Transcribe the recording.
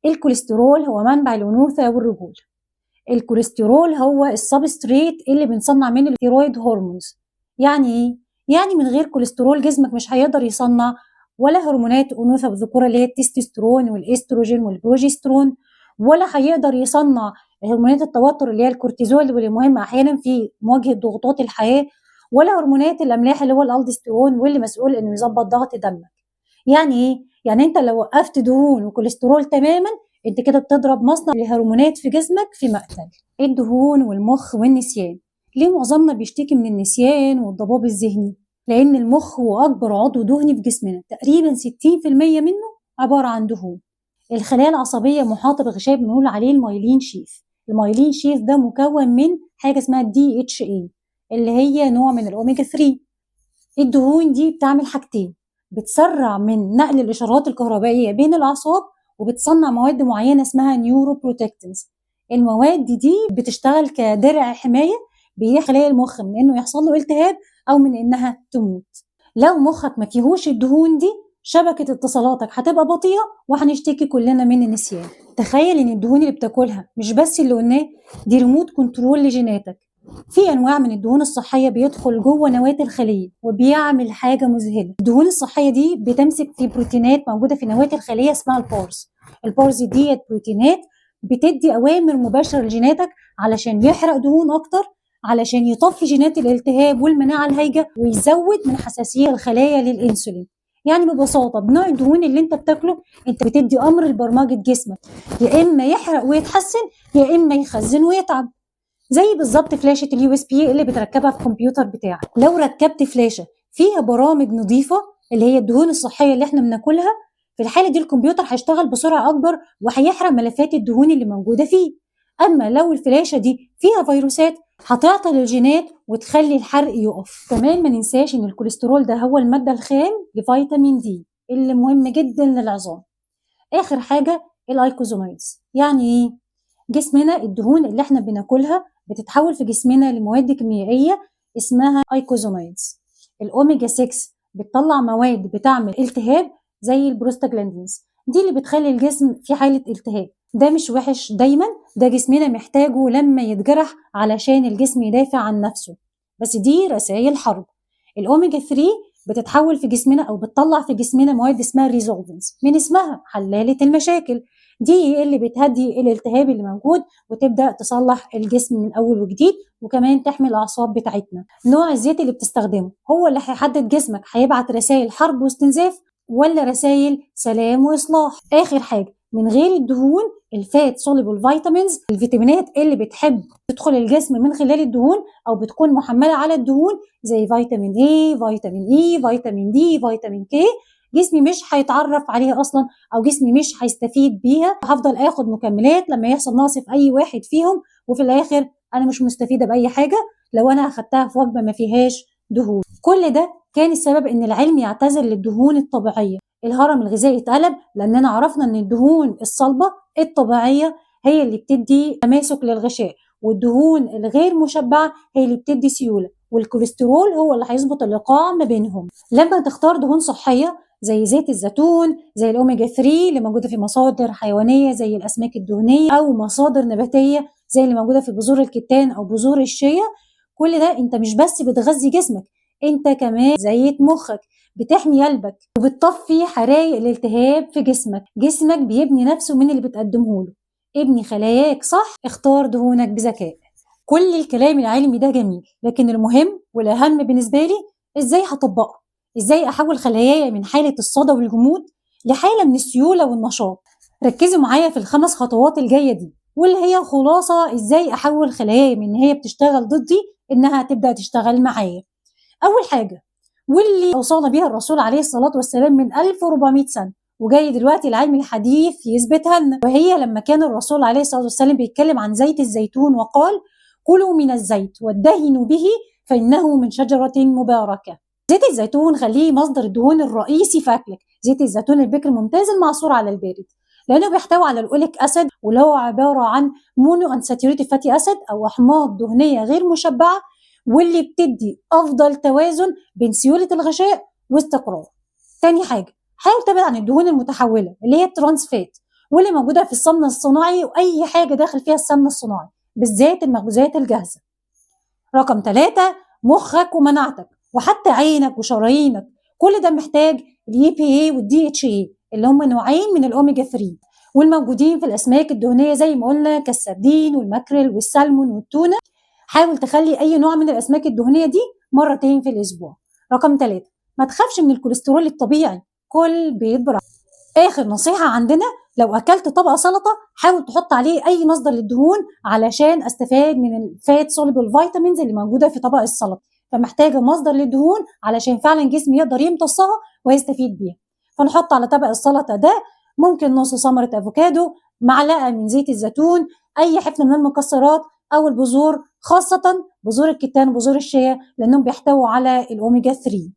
الكوليسترول هو منبع الأنوثة والرجولة. الكوليسترول هو ال substrate اللي بنصنع منه ال thyroid hormones. يعني ايه؟ يعني من غير كوليسترول جسمك مش هيقدر يصنع ولا هرمونات انوثه والذكوره اللي هي التستوستيرون والاستروجين والبروجسترون، ولا هيقدر يصنع هرمونات التوتر اللي هي الكورتيزول واللي مهمة احيانا في مواجهة ضغوطات الحياة، ولا هرمونات الاملاح اللي هو الالدوستيرون واللي مسؤول انه يظبط ضغط دمك. يعني ايه؟ يعني انت لو وقفت دهون وكوليسترول تماما انت كده بتضرب مصنع الهرمونات في جسمك في مقتل. الدهون والمخ والنسيان. ليه معظمنا بيشتكي من النسيان والضباب الذهني؟ لان المخ هو اكبر عضو دهني في جسمنا، تقريبا 60% منه عبارة عن دهون. الخلايا العصبية محاطة بغشاء بنقول عليه ال myelin sheath. ال myelin sheath ده مكون من حاجة اسمها DHA اللي هي نوع من الاوميجا 3. الدهون دي بتعمل حاجتين، بتسرع من نقل الاشارات الكهربائية بين الاعصاب، وبتصنع مواد معينة اسمها neuroprotectants. المواد دي بتشتغل كدرع حماية بيحمي خلايا المخ من انه يحصل له التهاب او من انها تموت. لو مخك ما فيهوش الدهون دي شبكة اتصالاتك هتبقى بطيئه وهنشتكي كلنا من النسيان. تخيل ان الدهون اللي بتاكلها مش بس اللي قلناه، دي remote control لجيناتك. في انواع من الدهون الصحية بيدخل جوه نواه الخلية وبيعمل حاجة مذهلة. الدهون الصحية دي بتمسك في بروتينات موجودة في نواه الخلية اسمها ال PARs. ال PARs ديت بروتينات بتدي اوامر مباشرة لجيناتك علشان يحرق دهون اكتر، علشان يطفي جينات الالتهاب والمناعة الهايجه، ويزود من حساسية الخلايا للانسولين. يعني ببساطة بنوع الدهون اللي انت بتاكله انت بتدي امر لبرمجه جسمك، يا اما يحرق ويتحسن يا اما يخزن ويتعب. زي بالظبط فلاشه ال USB اللي بتركبها في الكمبيوتر بتاعك. لو ركبت فلاشه فيها برامج نظيفة اللي هي الدهون الصحية اللي احنا بناكلها، في الحالة دي الكمبيوتر هيشتغل بسرعة اكبر وهيحرق ملفات الدهون اللي موجودة فيه. اما لو الفلاشه دي فيها فيروسات هتعطل الجينات وتخلي الحرق يقف. كمان ما ننساش ان الكوليسترول ده هو المادة الخام لفيتامين D اللي مهم جدا للعظام. اخر حاجة ال eicosanoids. يعني ايه؟ جسمنا الدهون اللي احنا بناكلها بتتحول في جسمنا لمواد كيميائية اسمها eicosanoids. الاوميجا 6 بتطلع مواد بتعمل التهاب زي البروستاجلاندينز، دي اللي بتخلي الجسم في حاله التهاب. ده مش وحش دايما، ده جسمنا محتاجه لما يتجرح علشان الجسم يدافع عن نفسه، بس دي رسائل حرب. الاوميجا 3 بتتحول في جسمنا او بتطلع في جسمنا مواد اسمها resolvins، من اسمها حلالة المشاكل، دي اللي بتهدي الالتهاب اللي موجود وتبدا تصلح الجسم من اول وجديد، وكمان تحمي الاعصاب بتاعتنا. نوع الزيت اللي بتستخدمه هو اللي هيحدد جسمك هيبعت رسائل حرب واستنزاف ولا رسائل سلام واصلاح. اخر حاجة، من غير الدهون ال fat soluble vitamins، الفيتامينات اللي بتحب تدخل الجسم من خلال الدهون او بتكون محمله على الدهون زي فيتامين A، فيتامين E، فيتامين D، فيتامين K، جسمي مش هيتعرف عليها اصلا او جسمي مش هيستفيد بيها. هفضل اخد مكملات لما يحصل نقص في اي واحد فيهم، وفي الاخر انا مش مستفيدة باي حاجة لو انا اخدتها في وجبة ما فيهاش دهون. كل ده كان السبب ان العلم يعتذر للدهون الطبيعية. الهرم الغذائي اتقلب لاننا عرفنا ان الدهون الصلبة الطبيعية هي اللي بتدي تماسك للغشاء، والدهون الغير مشبعة هي اللي بتدي سيولة، والكوليسترول هو اللي هيظبط الايقاع ما بينهم. لما تختار دهون صحية زي زيت الزيتون، زي الاوميجا 3 اللي موجودة في مصادر حيوانية زي الاسماك الدهنية، او مصادر نباتيه زي اللي موجودة في بذور الكتان او بذور الشيا، كل ده انت مش بس بتغذي جسمك، انت كمان زيت مخك، بتحمي قلبك وبتطفي حرايق الالتهاب في جسمك. جسمك بيبني نفسه من اللي بتقدمه له. ابني خلاياك صح، اختار دهونك بذكاء. كل الكلام العلمي ده جميل، لكن المهم والاهم بالنسبة لي ازاي هطبقه، ازاي احول خلاياي من حاله الصدى والجمود لحاله من السيولة والنشاط. ركزوا معايا في الخمس خطوات الجاية دي، واللي هي خلاصه ازاي احول خلاياي من ان هي بتشتغل ضدي انها تبدا تشتغل معايا. اول حاجة واللي اوصانا بيها الرسول عليه الصلاة والسلام من 1400 سنة، وجاي دلوقتي العلم الحديث يثبتها لنا، وهي لما كان الرسول عليه الصلاة والسلام بيتكلم عن زيت الزيتون وقال: كلوا من الزيت وادهنوا به فانه من شجرة مباركة. زيت الزيتون خليه مصدر الدهون الرئيسي في اكلك. زيت الزيتون البكر ممتاز المعصور على البارد، لانه بيحتوي على ال oleic acid واللي هو عبارة عن monounsaturated fatty acid او احماض دهنية غير مشبعة، واللي بتدي افضل توازن بين سيولة الغشاء واستقراره. تاني حاجة، حاول تبعد عن الدهون المتحوله اللي هي ال trans fat، واللي موجودة في السمن الصناعي واي حاجة داخل فيها السمن الصناعي، بالذات المخبوزات الجاهزة. رقم 3، مخك ومناعتك وحتى عينك وشرايينك، كل ده محتاج ال EPA وال DHA اللي هم نوعين من الاوميجا 3 والموجودين في الاسماك الدهنية زي ما قلنا كالسردين والماكريل والسالمون والتونه. حاول تخلي اي نوع من الاسماك الدهنية دي مرتين في الاسبوع. رقم 3، ما تخافش من الكوليسترول الطبيعي، كل بيض براحتك. اخر نصيحة عندنا، لو اكلت طبق سلطة حاول تحط عليه اي مصدر للدهون علشان استفاد من ال fat soluble vitamins اللي موجودة في طبق السلطة، فمحتاجه مصدر للدهون علشان فعلا جسمي يقدر يمتصها ويستفيد بيها. فنحط على طبق السلطة ده ممكن نص ثمره افوكادو، معلقه من زيت الزيتون، اي حفنة من المكسرات او البذور، خاصة بذور الكتان وبذور الشيا لانهم بيحتووا على الاوميجا 3.